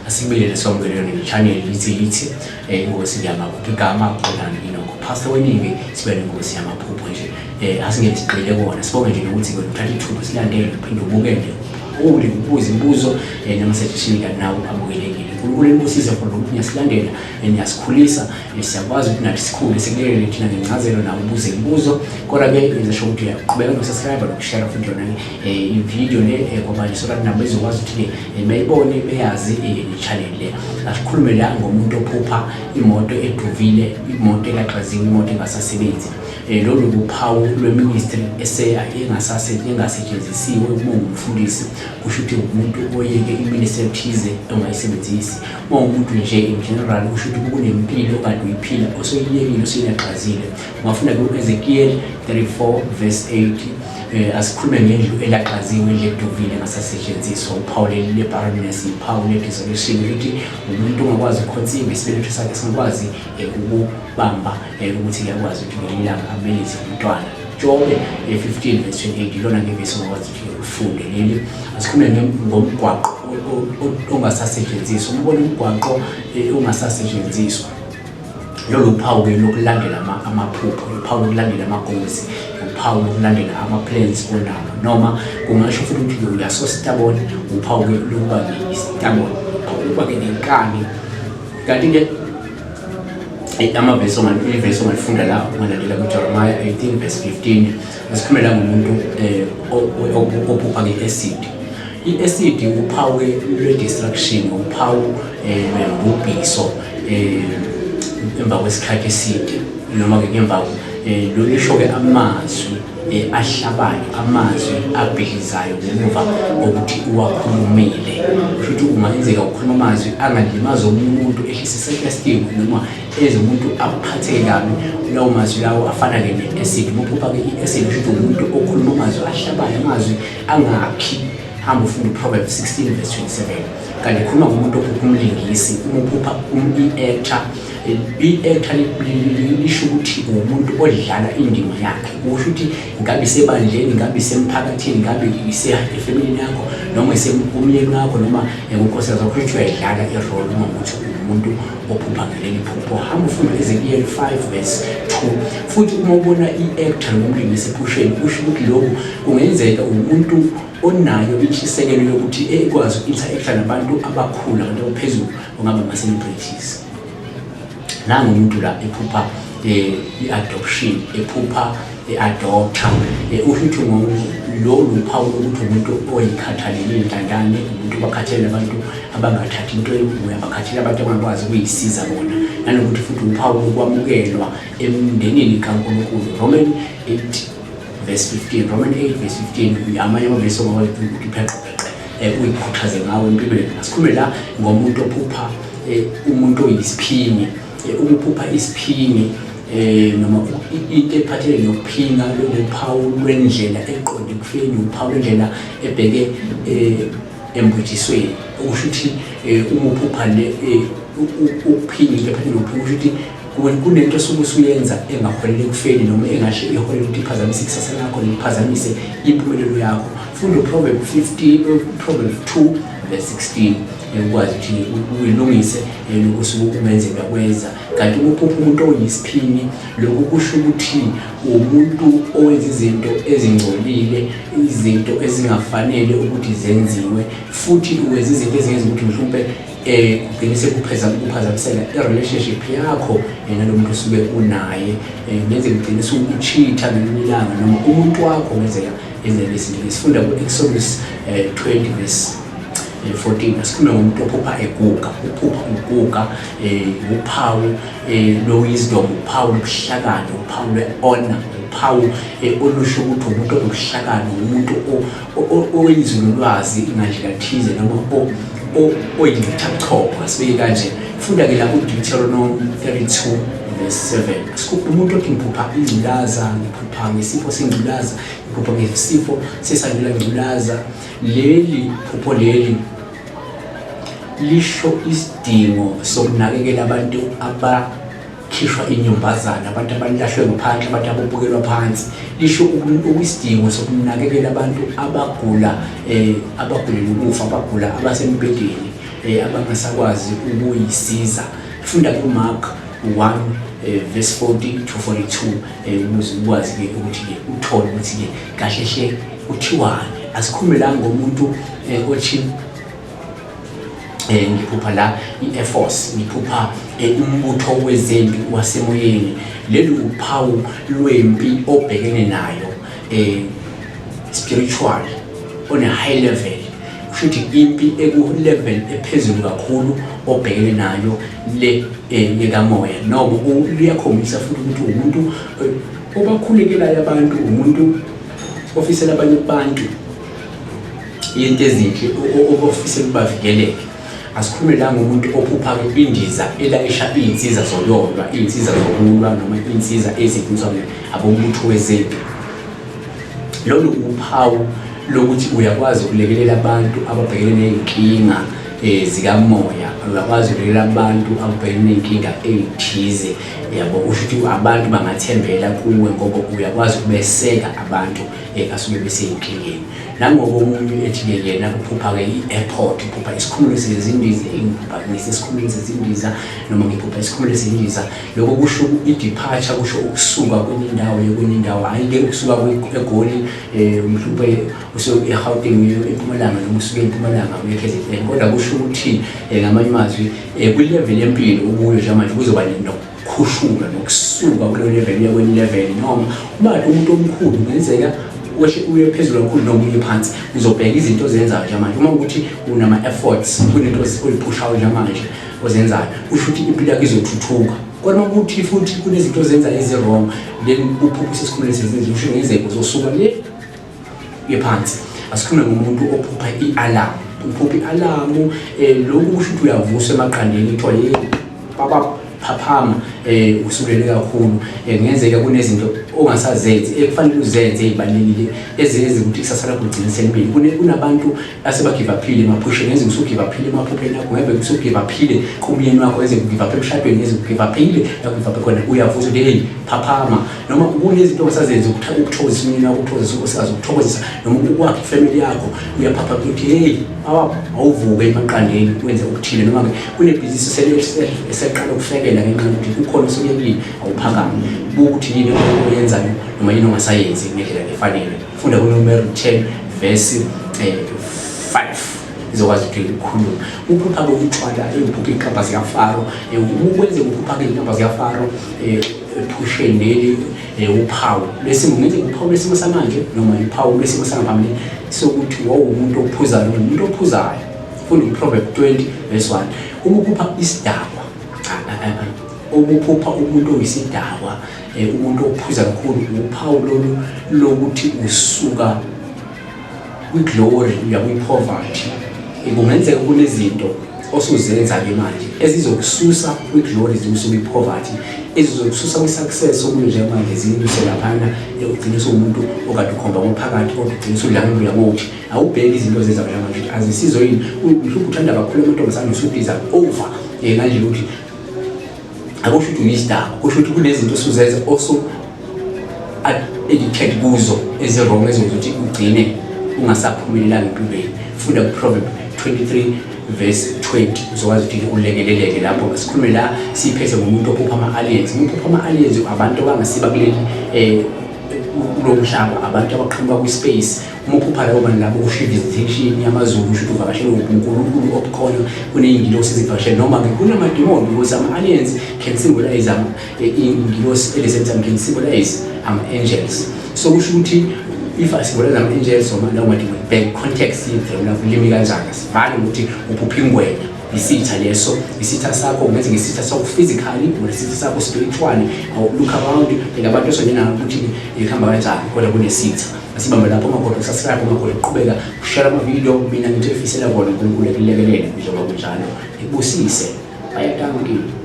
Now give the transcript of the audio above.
Asibuyele somkelelo nechannel lithi lithi inkosi yamaphupho igama uXolani Inoko Pastor weningi sibe nenkosi yamaphupho nje asingeke sigxile kona sibonge nje nokuthi ke uthatha ithuba silandele uphinde ubukele ule ubuze imibuzo nama-suggestion kanti nawo amukelekile. uNkulunkulu enibusise for lokhu niyasilandela, niyasikhulisa, siyakwazi ukuthi nathi sikhule sikulelele thina ngencazelo nawe ubuze imibuzo. Kodwa-ke ngizasho ukuthi uyaqhubeka nokusubscribe nokushare futhi yona-ke ividiyo le kwabanye so that nabo bezokwazi ukuthi-ke beyibone beyazi ne-channel le. Asikhulume la ngomuntu ophupha imoto eduvile, imoto elaxaziwe, imoto engasasebenzi. Lolu luphawu lwe-ministry engasetshenzisiwe uma ungumfundisi, kusho ukuthi umuntu oyeke i-ministry ethize ongayisebenzisi. Uma umuntu nje in general kusho ukuthi kunempilo okade uyiphila osuyiyekile osuyinaqazile. Ungafunda ku-Ezekiel 34 verse 8. Asikhulume ngendlu elaxaziwe, indlu eduvile engasasetshenziswa. Uphawu leli le-barrenness, uphawu le-desolation, ukuthi umuntu ongakwazi ukuconceive, isibeletho sakhe singakwazi ukubamba ukuthi kuyakwazi ukuthi ngelinye ilanga abelethe umntwana. Jobe 15 verse 28 ilona ngevesi ongakwazi ukuthi ufunde leli. Asikhulume ngomgwaqo ongasasetshenziswa. Uma ubona umgwaqo ongasasetshenziswa, lolu phawu-ke lokulandela amaphupho, uphawu lokulandela ama-goals, uphawu lokulandela ama-plans onawo. Noma kungasho futhi ukuthi uya so stubborn, uphawu-ke lokuba stubborn, uphawu lokuba-ke nenkani. Kanti-ke amavesi ivesi ongalifunda la ungalandela kuJeremiah 18 verse 15. Asikhulumela ngomuntu ophupha nge-acid. I-acid uphawu-ke lwe-destruction, uphawu lwembubhiso emva kwesikhathi eside, noma-ke ngemva lolisho-ke amazwi ahlabayo, amazwi abhidlizayo ngemuva kokuthi uwakhulumile. Kusho ukuthi ungenzeka ukhuluma amazwi angalimaza omunye umuntu, ehlise self-esteem noma enze umuntu aphatheke kabi. Lawo mazwi lawo afana-ke ne-acid. Uma uphupha-ke i-acid, kusho ukuthi umuntu okhuluma amazwi ahlabayo, amazwi angakhi. Hamba ufunde uProverbs 16 verse 27. Kanti khuluma ngomuntu ophupha umlingisi. Uma uphupha i-actor, i-actor lisho ukuthi umuntu odlala indima yakhe. Kusho ukuthi ngabe isebandleni, ngabe isemphakathini, ngabe isefamilini yakho, noma isekumyeni wakho, noma kunkosikazi wakho, kusho ukuthi uyayidlala i-role uma ukuthi umuntu ophupha ngaleli phupho. Hamba ufunde Ezekiel 5 verse 2. Futhi uma ubona i-actor noma umlingisi ephusheni, kusho ukuthi lokhu kungenzeka umuntu onayo intshisekelo yokuthi ekwazi uku-interact-a nabantu abakhulu, abantu abaphezulu, ongaba ama-celebrities. Nangu umuntu la ephupha i-adoption, ephupha i-adopter, usho ukuthi lolu uphawu lokuthi umuntu oyikhathalele intandane, umuntu obakhathalele abantu abangathathi into yokubuya, abakhathalele abantu abangakwazi ukuyisiza bona, nanokuthi futhi uphawu lokwamukelwa emndenini kaNkulunkulu. Roman 8 verse 15, Roman 8 verse 15, amanye amavesi ongakwazi ukuthi upheqepheqe uyikhuthaze ngawo empilweni. Asikhulume la ngomuntu ophupha umuntu oyisiphingi. Uma uphupha isiphingi noma into ephathelene nokuphinga, luphawu lwendlela eqonde ekufeni, uphawu lwendlela ebheke embujisweni. Okusho ukuthi uma uphupha le ukuphinga, into ephathelene nokuphinga, kusho ukuthi kunento osuke usuyenza engaholela ekufeni noma engasho iholele ukuthi iphazamise ikusasa lakho, iphazamise impumelelo yakho. Funda uProverb 15, Proverb 2 verse 16, ukwazi ukuthi uyilungise lokhu osuke kungenzeka kwenza. Kanti uma uphupha umuntu oyisiphingi, lokhu kusho ukuthi umuntu owenza izinto ezingcolile, izinto ezingafanele ukuthi zenziwe, futhi uwenza izinto ezingenza ukuthi mhlawumbe kugcine sekupheza ukuphazamiseka i-relationship yakho nalo muntu osuke unaye. Kungenzeka ugcine usuku-cheat-a ngelinye ilanga, noma umuntu wakho ngenzeka enze lezi zinto. Sifunda ku-Exodus 20 verse 14. Asikhulume ngomuntu ophupha eguga. Uphupha uguga, uphawu lwe-wisdom, uphawu lobuhlakani, uphawu lwe-honor, uphawu olusho ukuthi umuntu onobuhlakani, umuntu oyinzululwazi ngandlela thize, noma oyingcithabuchopho, asibeke kanje. Funda-ke la kuDeuteronomy 32 verse 7. Asikhuphe umuntu othi ngiphupha ingculaza, ngiphupha ngesifo sengculaza, ngiphupha ngesifo sesandula ngculaza. Leli phupho leli lisho isidingo sokunakekela abantu abakhishwa inyumbazana, abantu abalahlwe ngaphandle, abantu ababukelwa phansi. Lisho okuyisidingo sokunakekela abantu abagula, abagulela ukufa, abagula, abasembhedeni, abangasakwazi ukuyisiza. Funda kuMark 1 verse 40 to 42, ukuze ukwazi-ke ukuthi-ke uthole ukuthi-ke kahle hle kuthiwani. Asikhulume la ngomuntu othi ngiphupha la i-Air Force, ngiphupha umbutho wezempi wasemoyeni. Leli uphawu lwempi obhekene nayo, spiritual on a high level. Kusho ukuthi impi eku-level ephezulu kakhulu obhekene nayo le yekamoya. Noma luyakhombisa futhi ukuthi umuntu obakhulekelayo abantu, umuntu ofisela abanye abantu into ezinhle, ofisela ukubavikeleke. Asikhulume la ngomuntu ophupha-ke indiza elayisha iy'nsiza zoyolwa, iy'nsiza zokulwa, noma iy'nsiza ezifundiswa abombutho wezempi. Lolu uphawu lokuthi uyakwazi ukulekelela abantu ababhekene ney'nkinga zikamoya, uyakwazi ukulekelela abantu ababhekene ney'nkinga ey'thize, yabo. Usho ukuthi abantu bangathembela kuwe ngoba uyakwazi ukubeseka abantu asuke besey'nkingeni. Nangokomunye ethi-ke yena uphupha-ke i-airport, uphupha isikhumulo sezindiza, ngiphupha ngisesikhumulweni sezindiza noma ngiphupha isikhumulo sezindiza. Lokho kusho i-departure, kusho ukusuka kwenye indawo uye kwenye indawo. Hhayi-ke ukusuka eGoli, mhlawumbe usuke eGauteng uye eMpumalanga, noma usuke eMpumalanga uye e-KZN, kodwa kusho ukuthi, ngamanye amazwi, kwi-level yempilo ukuyo njengamanje kuzoba nokukhushulwa nokusuka kuleyo level uye kwenye level. Noma uma kade umuntu omkhulu kungenzeka wehle uye phezulu kakhulu noma uye phansi. Uzobheka izinto ozenzayo njengamanje. Uma ukuthi unama-efforts, kunento oyiphushayo njengamanje ozenzayo, kusho ukuthi impilo yakho izothuthuka. Kodwa uma kuthi futhi kunezinto ozenzayo ezi-wrong, then uphupha usesikhumulweni sezindiza, kusho ngenzeka uzosuka le uye phansi. Asikhulume ngomuntu ophupha i-alarm. Uphupha i-alarm, lokhu kusho ukuthi uyavuswa emaqandeni, kuthiwa hey baba, phaphama, usulele kakhulu. Kungenzeka kunezinto ongasazenzi ekufanele uzenze ey'balulekile ezenza ukuthi ikusasa lakho ligcine selimile. Kunabantu asebagive up-ile emaphusheni, ngenzeka usugive up-ile emaphupheni akho, ngeke usugive up-ile kumyeni wakho, ngenzeka ugive up emshadweni, ngenzeka ugive up-ile la ugive up khona. Uyavusa ukuthi hey, phaphama. Noma kunezinto ongasazenzi ukuthokozisa umyeni wakho, ukuthokozisa unkosikazi, ukuthokozisa noma ukwakha ifamily yakho, uyaphapha ukuthi hey awuvuke emaqandeni wenze okuthile. Noma-ke kunebhizinisi eseqala ukufekela ngenxa yokuthi kukhona osukuyekile, awuphakame. Buka ukuthi yini oyenzayo noma yini ongasayenzi ngendlela efanele. Funda kuNumeri 10 verse 5, izokwazi ukuthi ukhulume. Uphupha-ke utshwala, uphupha iy'nkamba zikaFaro, ukwenze uphupha-ke iy'nkamba zikaFaro ephusheni leli, uphawu lwesimo, kungenzeka uphawu lwesimo samanje noma uphawu lwesimo sangaphambilini sokuthi wawumuntu ophuzayo noma umuntu ophuzayo. Funda uProverb 20 verse 1. Uma uphupha isidakwa, uma uphupha umuntu oyisidakwa, umuntu ophuza kakhulu, uphawu lolu lokuthi usuka kwi-glory uya kwi-poverty. Kungenzeka kunezinto osuzenza-ke manje ezizokususa kwi-glory zikuse kwi-poverty, ezizokususa kwi-success okuyo njengamanje zikuse laphana, ugcine usuwumuntu okade ukhomba ngophakathi, kodwa ugcine usudlangulula ngokuthi awubheki izinto ozenza njengamanje ukuthi azisizo yini. Mhlawumbe uthanda kakhulu amantombazane, usubhiza over, kanje ukuthi akusho ukuthi uyisidakwa, kusho ukuthi kunezinto osuzenza osu addicted kuzo ezi-wrong ezenza ukuthi ugcine ungasaphumelelanga empilweni. Funda ku-Proverb 23 verse 20, uzokwazi ukuthi ulekeleleke lapho. Sikhulume la siyiphethe ngomuntu ophupha ama-aliens. Uma uphupha ama-aliens, abantu abangasiba kuleli kulo mhlaba, abantu abaqhamuka kwi-space. Uma uphupha labo bantu labo, kusho i-visitation yamazulu, kusho ukuthi uvakashelwe uNkulunkulu obukhona, kuney'ngilosi ezivakashele, noma-ke kunamadimoni, because ama-aliens can symbolize iy'ngilosi, at the same time can symbolize ama-angels. So kusho ukuthi if asymbolize ama-angels noma lawo madimoni, back context ye-dream lakho limi kanjani. Asivali ukuthi uphupha ingwenya, isitha leso, isitha sakho kungenzeka isitha sakho physically or isitha sakho spiritually. Look around, bheka abantu osonena ukuthi ihamba kanjani, kodwa kunesitha. Asibambe lapho. Ungakhohlwa ukusubscribe, ungakhohlwa ukuqhubeka ushare amavidiyo. Mina ngithe ifisela kona uNkulunkulu ekulekelele njengoba kunjalo, ikubusise. Baie dankie.